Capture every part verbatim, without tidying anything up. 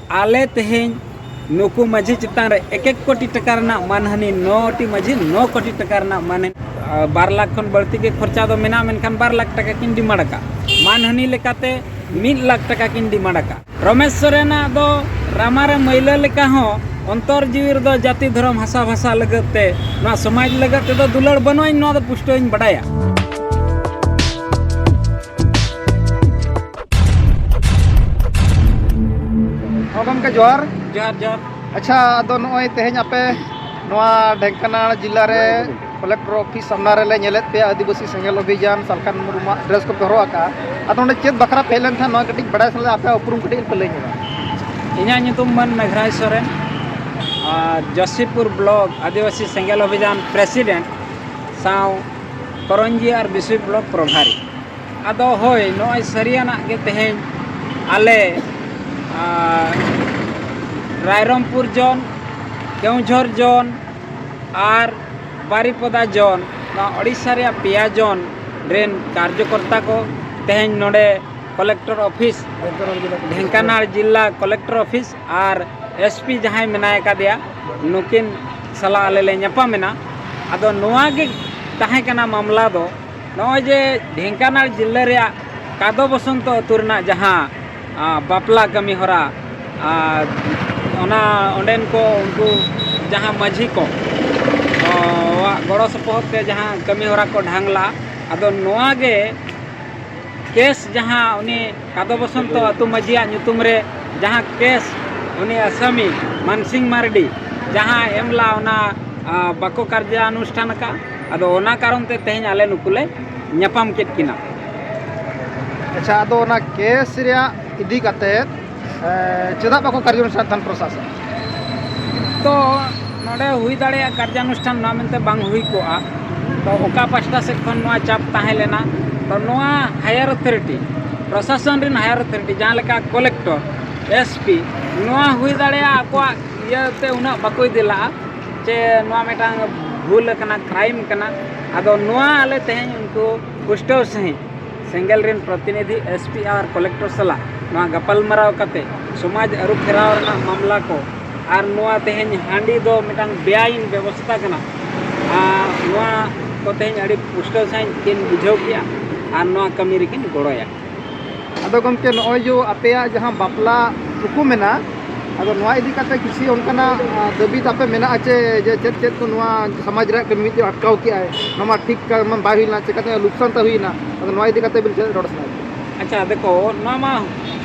ᱟᱞᱮ ᱛᱮᱦᱮᱧ ᱱᱩᱠᱩ ᱢᱟᱹᱡᱷᱤ ᱪᱮᱛᱟᱱ ᱨᱮ ᱮᱠ ᱮᱠ ᱠᱳᱴᱤ ᱴᱟᱠᱟ ᱨᱮᱱᱟᱜ ᱢᱟᱱᱦᱟᱹᱱᱤ, ᱱᱚ ᱴᱤ ᱢᱟᱹᱡᱷᱤ ᱱᱚ ᱠᱳᱴᱤ ᱴᱟᱠᱟ ᱨᱮᱱᱟᱜ ᱢᱟᱱᱦᱟᱹᱱᱤ, ᱟᱨ ᱵᱟᱨ ᱞᱟᱠᱷ ᱠᱷᱚᱱ ᱵᱟᱹᱲᱛᱤ ᱜᱮ ᱠᱷᱚᱨᱪᱟ ᱫᱚ ᱢᱮᱱᱟᱜᱼᱟ, ᱢᱮᱱᱠᱷᱟᱱ ᱵᱟᱨ ᱞᱟᱠᱷ ᱴᱟᱠᱟ ᱠᱤᱱ ᱰᱤᱢᱟᱱᱰ ᱟᱠᱟᱫ᱾ ᱢᱟᱱᱦᱟᱹᱱᱤ ᱞᱮᱠᱟᱛᱮ ᱢᱤᱫ ᱞᱟᱠᱷ ᱴᱟᱠᱟ ᱠᱤᱱ ᱰᱤᱢᱟᱱᱰ ᱟᱠᱟᱫ᱾ ᱨᱚᱢᱮᱥ ᱥᱚᱨᱮᱱᱟᱜ ᱫᱚ ᱨᱟᱢᱟ ᱨᱮ ᱢᱟᱹᱭᱞᱟᱹ ᱞᱮᱠᱟ ᱦᱚᱸ ᱚᱱᱛᱚᱨ ᱡᱤᱣᱤ ᱨᱮᱫᱚ ᱡᱟᱹᱛᱤ ᱫᱷᱚᱨᱚᱢ ᱦᱟᱥᱟ ᱵᱷᱟᱥᱟ ᱞᱟᱹᱜᱤᱫ ᱛᱮ, ᱱᱚᱣᱟ ᱥᱚᱢᱟᱡᱽ ᱞᱟᱹᱜᱤᱫ ᱛᱮᱫᱚ ᱫᱩᱞᱟᱹᱲ ᱵᱟᱹᱱᱩᱜ ᱟᱹᱧ, ᱱᱚᱣᱟ ᱫᱚ ᱯᱩᱥᱴᱟᱹᱣ ᱤᱧ ᱵᱟᱰᱟᱭᱟ᱾ ᱦᱚᱸ ᱜᱚᱢᱠᱮ, ᱡᱚᱦᱟᱨ᱾ ᱡᱚᱦᱟᱨ, ᱡᱚᱦᱟᱨ᱾ ᱟᱪᱪᱷᱟ, ᱟᱫᱚ ᱱᱚᱜᱼᱚᱭ ᱛᱮᱦᱮᱧ ᱟᱯᱮ ᱱᱚᱣᱟ ᱰᱷᱮᱝᱠᱟᱱᱟᱲ ᱡᱤᱞᱟ ᱨᱮ ᱠᱚᱞᱮᱠᱴᱚᱨ ᱚᱯᱷᱤᱥ ᱥᱟᱢᱱᱟ ᱨᱮᱞᱮ ᱧᱮᱞᱮᱫ ᱯᱮᱭᱟ, ᱟᱹᱫᱤᱵᱟᱹᱥᱤ ᱥᱮᱸᱜᱮᱞ ᱚᱵᱷᱤᱡᱟᱱ ᱥᱟᱞᱠᱷᱟᱱ ᱢᱩᱨᱢᱩᱣᱟᱜ ᱰᱨᱮᱥ ᱠᱚᱯᱮ ᱦᱚᱨᱚᱜ ᱟᱠᱟᱫᱼᱟ᱾ ᱟᱫᱚ ᱚᱸᱰᱮ ᱪᱮᱫ ᱵᱟᱠᱷᱨᱟ ᱯᱮ ᱦᱮᱡ ᱞᱮᱱ ᱛᱟᱦᱮᱸᱫ, ᱱᱚᱣᱟ ᱠᱟᱹᱴᱤᱡ ᱵᱟᱲᱟᱭ ᱥᱟᱱᱟ ᱞᱮ, ᱟᱯᱮᱭᱟᱜ ᱩᱯᱨᱩᱢ ᱠᱟᱹᱴᱤᱡ ᱯᱮ ᱞᱟᱹᱭ ᱧᱚᱜᱟ᱾ ᱤᱧᱟᱹᱜ ᱧᱩᱛᱩᱢ ᱢᱟᱹᱱ ᱢᱮᱜᱷᱨᱟᱭ ᱥᱚᱨᱮᱱ, ᱟᱨ ᱡᱚᱥᱤᱯᱩᱨ ᱵᱞᱚᱠ ᱟᱹᱫᱤᱵᱟᱹᱥᱤ ᱥᱮᱸᱜᱮᱞ ᱚᱵᱷᱤᱡᱟᱱ ᱯᱨᱮᱥᱤᱰᱮᱱᱴ ᱥᱟᱶ ᱠᱚᱨᱚᱧᱡᱤ ᱟᱨ ᱵᱤᱥᱩᱭ ᱵᱞᱚᱠ ᱯᱨᱚᱵᱷᱟᱨᱤ᱾ ᱟᱫᱚ ᱦᱳᱭ, ᱱᱚᱜᱼᱚᱭ ᱥᱟᱹᱨᱤᱭᱟᱱᱟᱜ ᱜᱮ ᱛᱮᱦᱮᱧ ᱟᱞᱮ, ᱟᱨ, ᱨᱟᱭᱨᱚᱝᱯᱩᱨ ᱡᱳᱱ, ᱠᱮᱣᱡᱷᱚᱨ ᱡᱳᱱ ᱟᱨ ᱵᱟᱨᱤᱯᱚᱫᱟ ᱡᱳᱱ, ᱱᱚᱣᱟ ᱳᱰᱤᱥᱟ ᱨᱮᱭᱟᱜ ᱯᱮᱭᱟ ᱡᱳᱱ ᱨᱮᱱ ᱠᱟᱨᱡᱚᱠᱚᱨᱛᱟ ᱠᱚ ᱛᱮᱦᱮᱧ ᱱᱚᱰᱮ ᱠᱚᱞᱮᱠᱴᱚᱨ ᱚᱯᱷᱤᱥ, ᱰᱷᱮᱝᱠᱟᱱᱟᱲ ᱡᱤᱞᱟ ᱠᱚᱞᱮᱠᱴᱚᱨ ᱚᱯᱷᱤᱥ ᱟᱨ ᱮᱥ ᱯᱤ ᱡᱟᱦᱟᱸᱭ ᱢᱮᱱᱟᱭ ᱟᱠᱟᱫᱮᱭᱟ, ᱱᱩᱠᱤᱱ ᱥᱟᱞᱟᱜ ᱟᱞᱮ ᱞᱮ ᱧᱟᱯᱟᱢ ᱮᱱᱟ᱾ ᱟᱫᱚ ᱱᱚᱣᱟ ᱜᱮ ᱛᱟᱦᱮᱸ ᱠᱟᱱᱟ ᱢᱟᱢᱞᱟ ᱫᱚ, ᱱᱚᱜᱼᱚᱭ ᱡᱮ ᱰᱷᱮᱝᱠᱟᱱᱟᱲ ᱡᱤᱞᱟᱹ ᱨᱮᱭᱟᱜ ᱠᱟᱫᱚ ᱵᱚᱥᱚᱱᱛᱚ ᱟᱹᱛᱩ ᱨᱮᱱᱟᱜ ᱡᱟᱦᱟᱸ, ᱟ, ᱵᱟᱯᱞᱟ ᱠᱟᱹᱢᱤ ᱦᱚᱨᱟ, ᱟᱨ ᱚᱱᱟ ᱚᱸᱰᱮᱱ ᱠᱚ, ᱩᱱᱠᱩ ᱡᱟᱦᱟᱸ ᱢᱟᱹᱡᱷᱤ ᱠᱚ, ᱚ, ᱣᱟᱜ ᱜᱚᱲᱚ ᱥᱚᱯᱚᱦᱚᱫ ᱛᱮ ᱡᱟᱦᱟᱸ ᱠᱟᱹᱢᱤ ᱦᱚᱨᱟ ᱠᱚ ᱰᱷᱟᱝᱞᱟ, ᱟᱫᱚ ᱱᱚᱣᱟ ᱜᱮ ᱠᱮᱥ, ᱡᱟᱦᱟᱸ ᱩᱱᱤ ᱠᱟᱫᱚ ᱵᱚᱥᱚᱱᱛᱚ ᱟᱹᱛᱩ ᱢᱟᱹᱡᱷᱤᱭᱟᱜ ᱧᱩᱛᱩᱢ ᱨᱮ ᱡᱟᱦᱟᱸ ᱠᱮᱥ ᱩᱱᱤ ᱟᱥᱟᱢᱤ ᱢᱟᱱᱥᱤᱝ ᱢᱟᱨᱰᱤ ᱡᱟᱦᱟᱸ ᱮᱢ ᱞᱟ, ᱚᱱᱟ, ᱟ, ᱵᱟᱠᱚ ᱠᱟᱨᱡᱟᱱᱩᱥᱴᱷᱟᱱ ᱟᱠᱟᱫᱼᱟ᱾ ᱟᱫᱚ ᱚᱱᱟ ᱠᱟᱨᱚᱱ ᱛᱮ ᱛᱮᱦᱮᱧ ᱟᱞᱮ ᱱᱩᱠᱩ ᱞᱮ ᱧᱟᱯᱟᱢ ᱠᱮᱫ ᱠᱤᱱᱟ᱾ ᱟᱪᱪᱷᱟ, ᱟᱫᱚ ᱚᱱᱟ ᱠᱮᱥ ᱨᱮᱭᱟᱜ ᱤᱫᱤ ᱠᱟᱛᱮ, ᱮ, ᱪᱮᱫᱟᱜ ᱵᱟᱠᱚ ᱠᱟᱨᱡᱟᱱᱩᱥᱴᱷᱟᱱ ᱯᱨᱚᱥᱟᱥᱚᱱ? ᱛᱚ ᱱᱚᱰᱮ ᱦᱩᱭ ᱫᱟᱲᱮᱭᱟᱜᱼᱟ ᱠᱟᱨᱡᱟᱱᱩᱥᱴᱷᱟᱱ ᱱᱚᱣᱟ ᱢᱮᱱᱛᱮ ᱵᱟᱝ ᱦᱩᱭ ᱠᱚᱜᱼᱟ᱾ ᱛᱚ ᱚᱠᱟ ᱯᱟᱥᱴᱟ ᱥᱮᱫ ᱠᱷᱚᱱ ᱱᱚᱣᱟ ᱪᱟᱯ ᱛᱟᱦᱮᱸ ᱞᱮᱱᱟ? ᱛᱚ ᱱᱚᱣᱟ ᱦᱟᱭᱟᱨ ᱚᱛᱷᱚᱨᱤᱴᱤ, ᱯᱨᱚᱥᱟᱥᱚᱱ ᱨᱮᱱ ᱦᱟᱭᱟᱨ ᱚᱛᱷᱚᱨᱤᱴᱤ, ᱡᱟᱦᱟᱸ ᱞᱮᱠᱟ ᱠᱚᱞᱮᱠᱴᱚᱨ, ᱮᱥ ᱯᱤ, ᱱᱚᱣᱟ ᱦᱩᱭ ᱫᱟᱲᱮᱭᱟᱜᱼᱟ ᱟᱠᱚᱣᱟᱜ ᱤᱭᱟᱹᱛᱮ ᱩᱱᱟᱹᱜ ᱵᱟᱠᱚ ᱤᱫᱤ ᱞᱟᱜᱼᱟ ᱡᱮ ᱱᱚᱣᱟ ᱢᱤᱫᱴᱟᱝ ᱵᱷᱩᱞ ᱟᱠᱟᱱᱟ, ᱠᱨᱟᱭᱤᱢ ᱠᱟᱱᱟ᱾ ᱟᱫᱚ ᱱᱚᱣᱟ ᱟᱞᱮ ᱛᱮᱦᱮᱧ ᱩᱱᱠᱩ ᱯᱩᱥᱴᱟᱹᱣ ᱥᱟᱺᱦᱤᱡ ᱥᱮᱸᱜᱮᱞ ᱨᱮᱱ ᱯᱨᱚᱛᱤᱱᱤᱫᱷᱤ ᱮᱥ ᱯᱤ ᱟᱨ ᱠᱚᱞᱮᱠᱴᱚᱨ ᱥᱟᱞᱟᱜ ᱱᱚᱣᱟ ᱜᱟᱯᱟᱞᱢᱟᱨᱟᱣ ᱠᱟᱛᱮ ᱥᱚᱢᱟᱡᱽ ᱟᱹᱨᱩ ᱯᱷᱮᱨᱟᱣ ᱨᱮᱱᱟᱜ ᱢᱟᱢᱞᱟ ᱠᱚ, ᱟᱨ ᱱᱚᱣᱟ ᱛᱮᱦᱮᱧ ᱦᱟᱺᱰᱤ ᱫᱚ ᱢᱤᱫᱴᱟᱝ ᱵᱮᱟᱭᱤᱱ ᱵᱮᱵᱚᱥᱛᱷᱟ ᱠᱟᱱᱟ, ᱟᱨ ᱱᱚᱣᱟ ᱠᱚ ᱛᱮᱦᱮᱧ ᱟᱹᱰᱤ ᱯᱩᱥᱴᱟᱹᱣ ᱥᱟᱺᱦᱤᱡ ᱠᱤᱱ ᱵᱩᱡᱷᱟᱹᱣ ᱠᱮᱜᱼᱟ ᱟᱨ ᱱᱚᱣᱟ ᱠᱟᱹᱢᱤ ᱨᱮᱠᱤᱱ ᱜᱚᱲᱚᱭᱟ᱾ ᱟᱫᱚ ᱜᱚᱢᱠᱮ, ᱱᱚᱜᱼᱚᱭ ᱡᱮ ᱟᱯᱮᱭᱟᱜ ᱡᱟᱦᱟᱸ ᱵᱟᱯᱞᱟ ᱛᱷᱩᱠᱩᱢ ᱮᱱᱟ, ᱟᱫᱚ ᱱᱚᱣᱟ ᱤᱫᱤ ᱠᱟᱛᱮ ᱠᱤᱪᱷᱩ ᱚᱱᱠᱟᱱᱟᱜ, ᱟ, ᱫᱟᱹᱵᱤ ᱛᱟᱯᱮ ᱢᱮᱱᱟᱜᱼᱟ ᱪᱮ, ᱡᱮ ᱪᱮᱫ ᱪᱮᱫ ᱠᱚ ᱱᱚᱣᱟ ᱥᱚᱢᱟᱡᱽ ᱨᱮᱭᱟᱜ ᱠᱟᱹᱢᱤ ᱢᱤᱫᱴᱮᱱ ᱟᱴᱠᱟᱣ ᱠᱮᱜᱼᱟᱭ, ᱱᱚᱣᱟ ᱢᱟ ᱴᱷᱤᱠ ᱠᱟ-, ᱢᱟ ᱵᱟᱭ ᱦᱩᱭ ᱞᱮᱱᱟ, ᱪᱮᱠᱟᱛᱮ ᱞᱚᱠᱥᱟᱱ ᱛᱮ ᱦᱩᱭᱱᱟ? ᱟᱫᱚ ᱱᱚᱣᱟ ᱤᱫᱤ ᱠᱟᱛᱮ ᱵᱤᱱ ᱪᱮᱫ ᱨᱚᱲ ᱥᱟᱱᱟᱭᱮᱫ ᱵᱤᱱᱟ? ᱟᱪᱪᱷᱟ, ᱫᱮᱠᱷᱚ, ᱱᱚᱣᱟ ᱢᱟ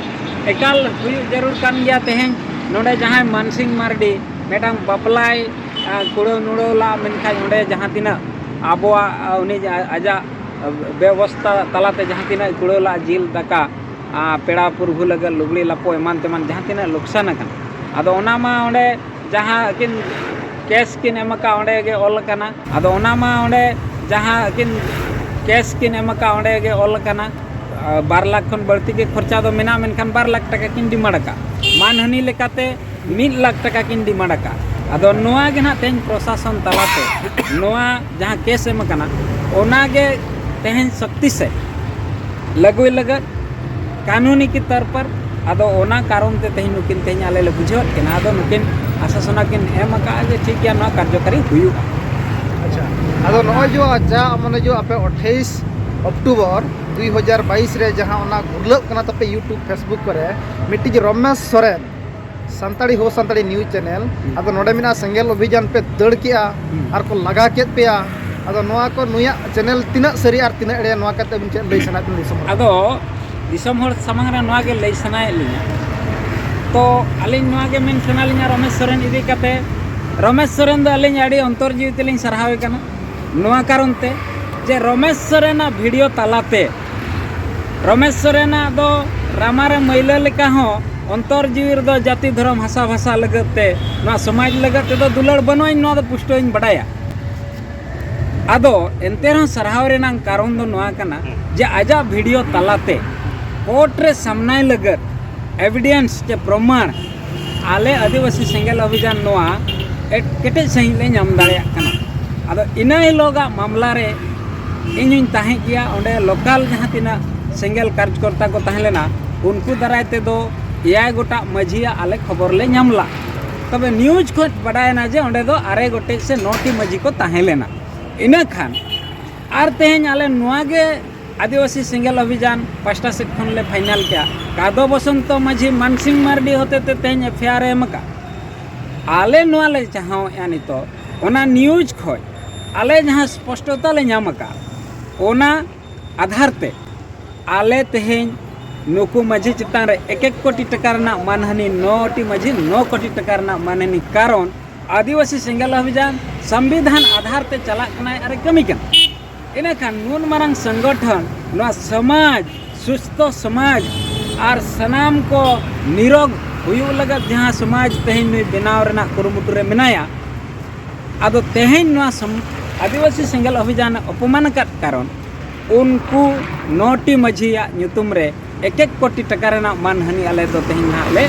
ᱮᱠᱟᱞ ᱦᱩᱭᱩᱜ ᱡᱟᱹᱨᱩᱲ ᱠᱟᱱ ᱜᱮᱭᱟ᱾ ᱛᱮᱦᱮᱧ ᱱᱚᱰᱮ ᱡᱟᱦᱟᱸᱭ ᱢᱟᱱᱥᱤᱝ ᱢᱟᱨᱰᱤ ᱢᱤᱫᱴᱟᱝ ᱵᱟᱯᱞᱟᱭ, ᱟ, ᱠᱩᱲᱟᱹᱣ ᱱᱩᱲᱟᱹᱣ ᱞᱟᱜ, ᱢᱮᱱᱠᱷᱟᱱ ᱚᱸᱰᱮ ᱡᱟᱦᱟᱸ ᱛᱤᱱᱟᱹᱜ ᱟᱵᱚᱣᱟᱜ, ᱟ, ᱩᱱᱤ ᱡᱟ-, ᱟᱡᱟᱜ ᱵᱮᱵᱚᱥᱛᱟ ᱛᱟᱞᱟᱛᱮ ᱡᱟᱦᱟᱸ ᱛᱤᱱᱟᱹᱜ ᱠᱩᱲᱟᱹᱣ ᱞᱟᱜ, ᱡᱤᱞ ᱫᱟᱠᱟ, ᱟ, ᱯᱮᱲᱟ ᱯᱩᱨᱵᱷᱩ ᱞᱟᱹᱜᱤᱫ ᱞᱩᱜᱽᱲᱤ ᱞᱟᱯᱚ ᱮᱢᱟᱱ ᱛᱮᱢᱟᱱ ᱡᱟᱦᱟᱸ ᱛᱤᱱᱟᱹᱜ ᱞᱚᱠᱥᱟᱱ ᱟᱠᱟᱱᱟ, ᱟᱫᱚ ᱚᱱᱟ ᱢᱟ ᱚᱸᱰᱮ ᱡᱟᱦᱟᱸ ᱟᱹᱠᱤᱱ ᱠᱮᱥ ᱠᱤᱱ ᱮᱢ ᱟᱠᱟᱫ, ᱚᱸᱰᱮ ᱜᱮ ᱚᱞ ᱟᱠᱟᱱᱟ᱾ ᱟᱫᱚ ᱚᱱᱟ ᱢᱟ ᱚᱸᱰᱮ ᱡᱟᱦᱟᱸ ᱟᱹᱠᱤᱱ ᱠᱮᱥ ᱠᱤᱱ ᱮᱢ ᱟᱠᱟᱫ, ᱚᱸᱰᱮ ᱜᱮ ᱚᱞ ᱟᱠᱟᱱᱟ᱾ ᱟ, ᱵᱟᱨ ᱞᱟᱠᱷ ᱠᱷᱚᱱ ᱵᱟᱹᱲᱛᱤ ᱜᱮ ᱠᱷᱚᱨᱪᱟ ᱫᱚ ᱢᱮᱱᱟᱜᱼᱟ, ᱢᱮᱱᱠᱷᱟᱱ ᱵᱟᱨ ᱞᱟᱠᱷ ᱴᱟᱠᱟ ᱠᱤᱱ ᱰᱤᱢᱟᱱᱰ ᱟᱠᱟᱫ, ᱢᱟᱱᱦᱟᱹᱱᱤ ᱞᱮᱠᱟᱛᱮ ᱢᱤᱫ ᱞᱟᱠᱷ ᱴᱟᱠᱟ ᱠᱤᱱ ᱰᱤᱢᱟᱱᱰ ᱟᱠᱟᱫ᱾ ᱟᱫᱚ ᱱᱚᱣᱟ ᱜᱮ ᱱᱟᱦᱟᱜ ᱛᱮᱦᱮᱧ ᱯᱨᱚᱥᱟᱥᱚᱱ ᱛᱟᱞᱟᱛᱮ ᱱᱚᱣᱟ ᱡᱟᱦᱟᱸ ᱠᱮᱥ ᱮᱢ ᱟᱠᱟᱱᱟ, ᱚᱱᱟ ᱜᱮ ᱛᱮᱦᱮᱧ ᱥᱚᱠᱛᱤ ᱥᱮ ᱞᱟᱹᱜᱩᱭ ᱞᱟᱹᱜᱤᱫ ᱠᱟᱹᱱᱩᱱᱤ ᱠᱤ ᱛᱚᱨ ᱯᱟᱨ᱾ ᱟᱫᱚ ᱚᱱᱟ ᱠᱟᱨᱚᱱ ᱛᱮ ᱛᱮᱦᱮᱧ ᱱᱩᱠᱤᱱ ᱛᱮᱦᱮᱧ ᱟᱞᱮ ᱞᱮ ᱵᱩᱡᱷᱟᱹᱣᱮᱫ ᱠᱤᱱᱟ᱾ ᱟᱫᱚ ᱱᱩᱠᱤᱱ ᱟᱥᱟᱥᱚᱱᱟ ᱠᱤᱱ ᱮᱢ ᱟᱠᱟᱫᱼᱟ ᱡᱮ ᱴᱷᱤᱠ ᱜᱮᱭᱟ, ᱱᱚᱣᱟ ᱠᱟᱨᱡᱚᱠᱟᱨᱤ ᱦᱩᱭᱩᱜᱼᱟ᱾ ᱟᱪᱪᱷᱟ, ᱟᱫᱚ ᱱᱚᱜᱼᱚᱭ ᱡᱮ ᱡᱟ ᱢᱟᱱᱮ ᱡᱮ ᱟᱯᱮ ᱟᱴᱷᱟᱭᱤᱥ ᱚᱠᱴᱳᱵᱚᱨ ᱫᱩᱭ ᱦᱟᱡᱟᱨ ᱵᱟᱭᱤᱥ ᱨᱮ ᱡᱟᱦᱟᱸ ᱚᱱᱟ ᱜᱩᱨᱞᱟᱹᱜ ᱠᱟᱱᱟ ᱛᱟᱯᱮ YouTube, Facebook ᱠᱚᱨᱮ, ᱢᱤᱫᱴᱤᱡ ᱨᱚᱢᱮᱥ ᱥᱚᱨᱮᱱ, ᱥᱟᱱᱛᱟᱲᱤ ᱦᱳ ᱥᱟᱱᱛᱟᱲᱤ news channel, ᱦᱩᱸ᱾ ᱟᱫᱚ ᱱᱚᱰᱮ ᱢᱮᱱᱟᱜᱼᱟ ᱥᱮᱸᱜᱮᱞ ᱚᱵᱷᱤᱡᱟᱱ ᱯᱮ ᱫᱟᱹᱲ ᱠᱮᱜᱼᱟ ᱦᱩᱸ᱾ ᱟᱨ ᱠᱚ ᱞᱟᱜᱟ ᱠᱮᱫ ᱯᱮᱭᱟ᱾ ᱟᱫᱚ ᱱᱚᱣᱟ ᱠᱚ ᱱᱩᱭᱟᱜ channel ᱛᱤᱱᱟᱹᱜ ᱥᱟᱹᱨᱤ ᱟᱨ ᱛᱤᱱᱟᱹᱜ ᱮᱲᱮ, ᱱᱚᱣᱟ ᱠᱟᱛᱮ ᱵᱤᱱ ᱪᱮᱫ ᱞᱟᱹᱭ ᱥᱟᱱᱟᱭᱮᱫ ᱵᱤᱱᱟ ᱫᱤᱥᱚᱢ ᱦᱚᱲ? ᱟᱫᱚ ᱫᱤᱥᱚᱢ ᱦᱚᱲ ᱥᱟᱢᱟᱝ ᱨᱮ ᱱᱚᱣᱟ ᱜᱮ ᱞᱟᱹᱭ ᱥᱟᱱᱟᱭᱮᱫ ᱞᱤᱧᱟ᱾ ᱛᱚ ᱟᱹᱞᱤᱧ ᱱᱚᱣᱟ ᱜᱮ ᱢᱮᱱ ᱥᱟᱱᱟ ᱞᱤᱧᱟ ᱨᱚᱢᱮᱥ ᱥᱚᱨᱮᱱ ᱤᱫᱤ ᱠᱟᱛᱮ, ᱨᱚᱢᱮᱥ ᱥᱚᱨᱮᱱ ᱫᱚ ᱟᱹᱞᱤᱧ ᱟᱹᱰᱤ ᱚᱱᱛᱚᱨ ᱡᱤᱣᱤ ᱛᱮᱞᱤᱧ ᱥᱟᱨᱦᱟᱣᱮ ᱠᱟᱱᱟ᱾ ᱱᱚᱣᱟ ᱠᱟᱨᱚᱱ ᱛᱮ ᱡᱮ ᱨᱚᱢᱮᱥ ᱥᱚᱨᱮᱱᱟᱜ video ᱛᱟᱞᱟᱛᱮ, ᱨᱚᱢᱮᱥ ᱥᱚᱨᱮᱱᱟᱜ ᱫᱚ ᱨᱟᱢᱟ ᱨᱮ ᱢᱟᱹᱭᱞᱟᱹ ᱞᱮᱠᱟ ᱦᱚᱸ ᱚᱱᱛᱚᱨ ᱡᱤᱣᱤ ᱨᱮᱫᱚ ᱡᱟᱹᱛᱤ ᱫᱷᱚᱨᱚᱢ ᱦᱟᱥᱟ ᱵᱷᱟᱥᱟ ᱞᱟᱹᱜᱤᱫ ᱛᱮ, ᱱᱚᱣᱟ ᱥᱚᱢᱟᱡᱽ ᱞᱟᱹᱜᱤᱫ ᱛᱮᱫᱚ ᱫᱩᱞᱟᱹᱲ ᱵᱟᱹᱱᱩᱜ ᱟᱹᱧ, ᱱᱚᱣᱟ ᱫᱚ ᱯᱩᱥᱴᱟᱹᱣ ᱤᱧ ᱵᱟᱰᱟᱭᱟ᱾ ᱟᱫᱚ ᱮᱱᱛᱮ ᱨᱮᱦᱚᱸ ᱥᱟᱨᱦᱟᱣ ᱨᱮᱱᱟᱜ ᱠᱟᱨᱚᱱ ᱫᱚ ᱱᱚᱣᱟ ᱠᱟᱱᱟ ᱡᱮ ᱟᱡᱟᱜ video ᱛᱟᱞᱟᱛᱮ court ᱨᱮ ᱥᱟᱢᱱᱟᱭ ᱞᱟᱹᱜᱤᱫ evidence ᱪᱮ ᱯᱨᱚᱢᱟᱬ ᱟᱞᱮ ᱟᱹᱫᱤᱵᱟᱹᱥᱤ ᱥᱮᱸᱜᱮᱞ ᱚᱵᱷᱤᱡᱟᱱ ᱱᱚᱣᱟ ᱮᱴ-, ᱠᱮᱴᱮᱡ ᱥᱟᱺᱦᱤᱡ ᱞᱮ ᱧᱟᱢ ᱫᱟᱲᱮᱭᱟᱜ ᱠᱟᱱᱟ᱾ ᱟᱫᱚ ᱤᱱᱟᱹ ᱦᱤᱞᱳᱜᱟᱜ ᱢᱟᱢᱞᱟ ᱨᱮ ᱤᱧ ᱦᱚᱧ ᱛᱟᱦᱮᱸ ᱜᱮᱭᱟ, ᱚᱸᱰᱮ local ᱡᱟᱦᱟᱸ ᱛᱤᱱᱟᱹᱜ ᱥᱮᱸᱜᱮᱞ ᱠᱟᱨᱡᱚᱠᱚᱨᱛᱟ ᱠᱚ ᱛᱟᱦᱮᱸ ᱞᱮᱱᱟ, ᱩᱱᱠᱩ ᱫᱟᱨᱟᱭ ᱛᱮᱫᱚ ᱮᱭᱟᱭ ᱜᱚᱴᱟᱝ ᱢᱟᱹᱡᱷᱤᱭᱟᱜ ᱟᱞᱮ ᱠᱷᱚᱵᱚᱨ ᱞᱮ ᱧᱟᱢ ᱞᱮᱫᱟ᱾ ᱛᱚᱵᱮ ᱱᱤᱭᱩᱡᱽ ᱠᱷᱚᱱ ᱵᱟᱰᱟᱭᱮᱱᱟ ᱡᱮ ᱚᱸᱰᱮ ᱫᱚ ᱟᱨᱮ ᱜᱚᱴᱮᱡ ᱥᱮ ᱱᱚ ᱴᱤ ᱢᱟᱹᱡᱷᱤ ᱠᱚ ᱛᱟᱦᱮᱸ ᱞᱮᱱᱟ᱾ ᱤᱱᱟᱹ ᱠᱷᱟᱱ ᱟᱨ ᱛᱮᱦᱮᱧ ᱟᱞᱮ ᱱᱚᱣᱟ ᱜᱮ ᱟᱹᱫᱤᱵᱟᱹᱥᱤ ᱥᱮᱸᱜᱮᱞ ᱚᱵᱷᱤᱡᱟᱱ ᱯᱟᱥᱴᱟ ᱥᱮᱫ ᱠᱷᱚᱱ ᱞᱮ ᱯᱷᱟᱭᱱᱟᱞ ᱠᱮᱜᱼᱟ᱾ ᱠᱟᱫᱚ ᱵᱚᱥᱚᱱᱛᱚ ᱢᱟᱹᱡᱷᱤ ᱢᱟᱱᱥᱤᱝ ᱢᱟᱨᱰᱤ ᱦᱚᱛᱮᱛᱮ ᱛᱮᱦᱮᱧ ᱮᱯᱷ ᱟᱭ ᱟᱨ ᱮ ᱮᱢ ᱟᱠᱟᱫ᱾ ᱟᱞᱮ ᱱᱚᱣᱟ ᱞᱮ ᱪᱟᱦᱟᱣᱮᱫᱼᱟ ᱱᱤᱛᱚᱜ, ᱚᱱᱟ ᱱᱤᱭᱩᱡᱽ ᱠᱷᱚᱱ ᱟᱞᱮ ᱡᱟᱦᱟᱸ ᱥᱯᱚᱥᱴᱚᱛᱟ ᱞᱮ ᱧᱟᱢ ᱟᱠᱟᱫ, ᱚᱱᱟ ᱟᱫᱷᱟᱨ ᱛᱮ ᱟᱞᱮ ᱛᱮᱦᱮᱧ ᱱᱩᱠᱩ ᱢᱟᱹᱡᱷᱤ ᱪᱮᱛᱟᱱ ᱨᱮ ᱮᱠ ᱮᱠ ᱠᱳᱴᱤ ᱴᱟᱠᱟ ᱨᱮᱱᱟᱜ ᱢᱟᱱᱦᱟᱱᱤ, ᱱᱚ ᱴᱤ ᱢᱟᱹᱡᱷᱤ ᱱᱚ ᱠᱳᱴᱤ ᱴᱟᱠᱟ ᱨᱮᱱᱟᱜ ᱢᱟᱱᱦᱟᱱᱤ, ᱠᱟᱨᱚᱱ ᱟᱹᱫᱤᱵᱟᱹᱥᱤ ᱥᱮᱸᱜᱮᱞ ᱚᱵᱷᱤᱡᱟᱱ ᱥᱚᱝᱵᱤᱫᱷᱟᱱ ᱟᱫᱷᱟᱨ ᱛᱮ ᱪᱟᱞᱟᱜ ᱠᱟᱱᱟᱭ ᱟᱨᱮ ᱠᱟᱹᱢᱤ ᱠᱟᱱᱟ᱾ ᱤᱱᱟᱹᱠᱷᱟᱱ ᱱᱩᱱ ᱢᱟᱨᱟᱝ ᱥᱚᱝᱜᱚᱴᱷᱚᱱ ᱱᱚᱣᱟ ᱥᱚᱢᱟᱡᱽ, ᱥᱩᱥᱛᱷᱚ ᱥᱚᱢᱟᱡᱽ ᱟᱨ ᱥᱟᱱᱟᱢ ᱠᱚ ᱱᱤᱨᱳᱜᱽ ᱦᱩᱭᱩᱜ ᱞᱟᱹᱜᱤᱫ ᱡᱟᱦᱟᱸ ᱥᱚᱢᱟᱡᱽ ᱛᱮᱦᱮᱧ ᱱᱩᱭ ᱵᱮᱱᱟᱣ ᱨᱮᱱᱟᱜ ᱠᱩᱨᱩᱢᱩᱴᱩ ᱨᱮ ᱢᱮᱱᱟᱭᱟ, ᱟᱫᱚ ᱛᱮᱦᱮᱧ ᱱᱚᱣᱟ ᱥᱚᱢ-, ᱟᱹᱫᱤᱵᱟᱹᱥᱤ ᱥᱮᱸᱜᱮᱞ ᱚᱵᱷᱤᱡᱟᱱᱮ ᱚᱯᱚᱢᱟᱱ ᱟᱠᱟᱫ ᱠᱟᱨᱚᱱ ᱩᱱᱠᱩ ᱱᱚ ᱴᱤ ᱢᱟᱹᱡᱷᱤᱭᱟᱜ ᱧᱩᱛᱩᱢ ᱨᱮ ᱮᱠ ᱮᱠ ᱠᱳᱴᱤ ᱴᱟᱠᱟ ᱨᱮᱱᱟᱜ ᱢᱟᱱᱦᱟᱹᱱᱤ ᱟᱞᱮ ᱫᱚ ᱛᱮᱦᱮᱧ ᱱᱟᱦᱟᱜ ᱞᱮ,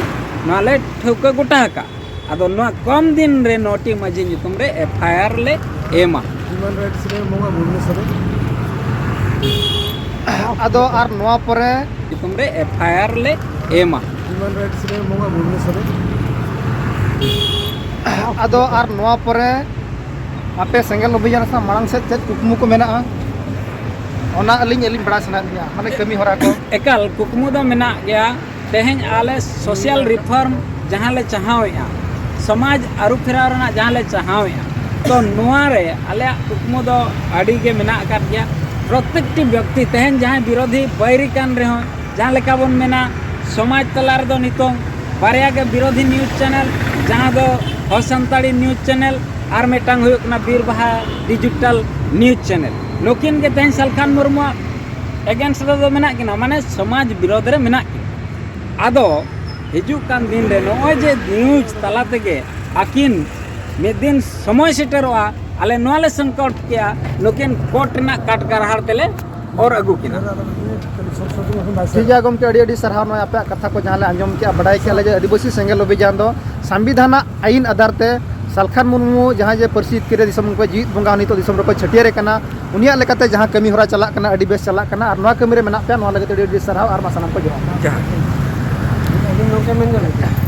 ᱱᱚᱣᱟ ᱞᱮ ᱴᱷᱟᱹᱣᱠᱟᱹ ᱜᱚᱴᱟ ᱟᱠᱟᱫ᱾ ᱟᱫᱚ ᱱᱚᱣᱟ ᱠᱚᱢ ᱫᱤᱱ ᱨᱮ ᱱᱚ ᱴᱤ ᱢᱟᱹᱡᱷᱤ ᱧᱩᱛᱩᱢ ᱨᱮ ᱮᱯᱷ ᱟᱭ ᱟᱨ ᱞᱮ ᱮᱢᱟ᱾ Human rights ᱨᱮ ᱵᱚᱸᱜᱟ ᱵᱩᱨᱩ ᱥᱟᱨᱮᱡ᱾ ᱟᱫᱚ ᱟᱨ ᱱᱚᱣᱟ ᱯᱚᱨᱮ ᱧᱩᱛᱩᱢ ᱨᱮ ᱮᱯᱷ ᱟᱭ ᱟᱨ ᱞᱮ ᱮᱢᱟ᱾ Human rights ᱨᱮ ᱵᱚᱸᱜᱟ ᱵᱩᱨᱩ ᱥᱟᱨᱮᱡ᱾ ᱟᱫᱚ ᱟᱨ ᱱᱚᱣᱟ ᱯᱚᱨᱮ ᱟᱯᱮ ᱥᱮᱸᱜᱮᱞ ᱚᱵᱷᱤᱡᱟᱱ ᱥᱟᱶ ᱢᱟᱲᱟᱝ ᱥᱮᱫ ᱪᱮᱫ ᱠᱩᱠᱢᱩ ᱠᱚ ᱢᱮᱱᱟᱜᱼᱟ? ᱚᱱᱟ ᱟᱹᱞᱤᱧ, ᱟᱹᱞᱤᱧ ᱵᱟᱲᱟᱭ ᱥᱟᱱᱟᱭᱮᱫ ᱞᱤᱧᱟ, ᱢᱟᱱᱮ ᱠᱟᱹᱢᱤ ᱦᱚᱨᱟ ᱠᱚ᱾ ᱮᱠᱟᱞ, ᱠᱩᱠᱢᱩ ᱫᱚ ᱢᱮᱱᱟᱜ ᱜᱮᱭᱟ᱾ ᱛᱮᱦᱮᱧ ᱟᱞᱮ social reform ᱡᱟᱦᱟᱸ ᱞᱮ ᱪᱟᱦᱟᱣᱮᱫᱼᱟ, ᱥᱚᱢᱟᱡᱽ ᱟᱹᱨᱩ ᱯᱷᱮᱨᱟᱣ ᱨᱮᱱᱟᱜ ᱡᱟᱦᱟᱸ ᱞᱮ ᱪᱟᱦᱟᱣᱮᱫᱼᱟ, ᱛᱚ ᱱᱚᱣᱟ ᱨᱮ ᱟᱞᱮᱭᱟᱜ ᱠᱩᱠᱢᱩ ᱫᱚ ᱟᱹᱰᱤ ᱜᱮ ᱢᱮᱱᱟᱜ ᱟᱠᱟᱫ ᱜᱮᱭᱟ᱾ ᱯᱨᱚᱛᱮᱠᱴᱤ ᱵᱮᱠᱛᱤ, ᱛᱮᱦᱮᱧ ᱡᱟᱦᱟᱸᱭ ᱵᱤᱨᱳᱫᱷᱤ ᱵᱟᱹᱭᱨᱤ ᱠᱟᱱ ᱨᱮᱦᱚᱸ, ᱡᱟᱦᱟᱸ ᱞᱮᱠᱟ ᱵᱚᱱ ᱢᱮᱱᱟ, ᱥᱚᱢᱟᱡᱽ ᱛᱟᱞᱟ ᱨᱮᱫᱚ ᱱᱤᱛᱚᱝ ᱵᱟᱨᱭᱟ ᱜᱮ ᱵᱤᱨᱳᱫᱷᱤ news channel, ᱡᱟᱦᱟᱸ ᱫᱚ ᱦᱚ ᱥᱟᱱᱛᱟᱲᱤ news channel ᱟᱨ ᱢᱤᱫᱴᱟᱝ ᱦᱩᱭᱩᱜ ᱠᱟᱱᱟ ᱵᱤᱨ ᱵᱟᱦᱟ digital news channel᱾ ᱱᱩᱠᱤᱱ ᱜᱮ ᱛᱮᱦᱮᱧ ᱥᱟᱞᱠᱷᱟᱱ ᱢᱩᱨᱢᱩᱣᱟᱜ against ᱨᱮᱫᱚ ᱢᱮᱱᱟᱜ ᱠᱤᱱᱟ, ᱢᱟᱱᱮ ᱥᱚᱢᱟᱡᱽ ᱵᱤᱨᱳᱫᱷ ᱨᱮ ᱢᱮᱱᱟᱜ ᱠᱤᱱᱟ᱾ ᱟᱫᱚ ᱦᱤᱡᱩᱜ ᱠᱟᱱ ᱫᱤᱱ ᱨᱮ ᱱᱚᱜᱼᱚᱭ ᱡᱮ news ᱛᱟᱞᱟ ᱛᱮᱜᱮ ᱟᱹᱠᱤᱱ ᱢᱤᱫ ᱫᱤᱱ ᱥᱚᱢᱚᱭ ᱥᱮᱴᱮᱨᱚᱜᱼᱟ, ᱟᱞᱮ ᱱᱚᱣᱟ ᱞᱮ ᱥᱚᱝᱠᱚᱞᱯ ᱠᱮᱜᱼᱟ, ᱱᱩᱠᱤᱱ court ᱨᱮᱱᱟᱜ ᱠᱟᱴ ᱜᱟᱨᱦᱟᱲ ᱛᱮᱞᱮ ᱚᱨ ᱟᱹᱜᱩ ᱠᱤᱱᱟ᱾ ᱴᱷᱤᱠ ᱜᱮᱭᱟ ᱜᱚᱢᱠᱮ, ᱟᱹᱰᱤ ᱟᱹᱰᱤ ᱥᱟᱨᱦᱟᱣ᱾ ᱱᱚᱜᱼᱚᱭ ᱟᱯᱮᱭᱟᱜ ᱠᱟᱛᱷᱟ ᱠᱚ ᱡᱟᱦᱟᱸ ᱞᱮ ᱟᱸᱡᱚᱢ ᱠᱮᱜᱼᱟ, ᱵᱟᱰᱟᱭ ᱠᱮᱜᱼᱟ ᱞᱮ ᱡᱮ ᱟᱹᱫᱤᱵᱟᱹᱥᱤ ᱥᱮᱸᱜᱮᱞ ᱚᱵᱷᱤᱡᱟᱱ ᱫᱚ ᱥᱚᱝᱵᱤᱫᱷᱟᱱᱟᱜ ᱟᱹᱭᱤᱱ ᱟᱫᱷᱟᱨ ᱛᱮ ᱥᱟᱞᱠᱷᱟᱱ ᱢᱩᱨᱢᱩ ᱡᱟᱦᱟᱸᱭ ᱡᱮ ᱯᱟᱹᱨᱥᱤ ᱡᱤᱛᱠᱟᱹᱨ ᱨᱮ ᱫᱤᱥᱚᱢ ᱠᱚ ᱡᱤᱣᱤᱫ ᱵᱚᱸᱜᱟ, ᱱᱤᱛᱚᱜ ᱫᱤᱥᱚᱢ ᱨᱮᱠᱚ ᱪᱷᱟᱹᱴᱭᱟᱹᱨᱮ ᱠᱟᱱᱟ, ᱩᱱᱤᱭᱟᱜ ᱞᱮᱠᱟᱛᱮ ᱡᱟᱦᱟᱸ ᱠᱟᱹᱢᱤ ᱦᱚᱨᱟ ᱪᱟᱞᱟᱜ ᱠᱟᱱᱟ, ᱟᱹᱰᱤ ᱵᱮᱥ ᱪᱟᱞᱟᱜ ᱠᱟᱱᱟ᱾ ᱟᱨ ᱱᱚᱣᱟ ᱠᱟᱹᱢᱤ ᱨᱮ ᱢᱮᱱᱟᱜ ᱯᱮᱭᱟ, ᱱᱚᱣᱟ ᱞᱟᱹᱜᱤᱫ ᱟᱹᱰᱤ ᱟᱹᱰᱤ ᱥᱟᱨᱦᱟᱣ ᱟᱨ ᱢᱟ ᱥᱟᱱᱟᱢ ᱠᱚ ᱡᱚᱦᱟᱨ᱾ ᱡᱚᱦᱟᱨ᱾ ᱟᱹᱞᱤᱧ ᱱᱚᱝᱠᱟ ᱢᱮᱱ ᱜᱟᱱᱚᱜᱼᱟ᱾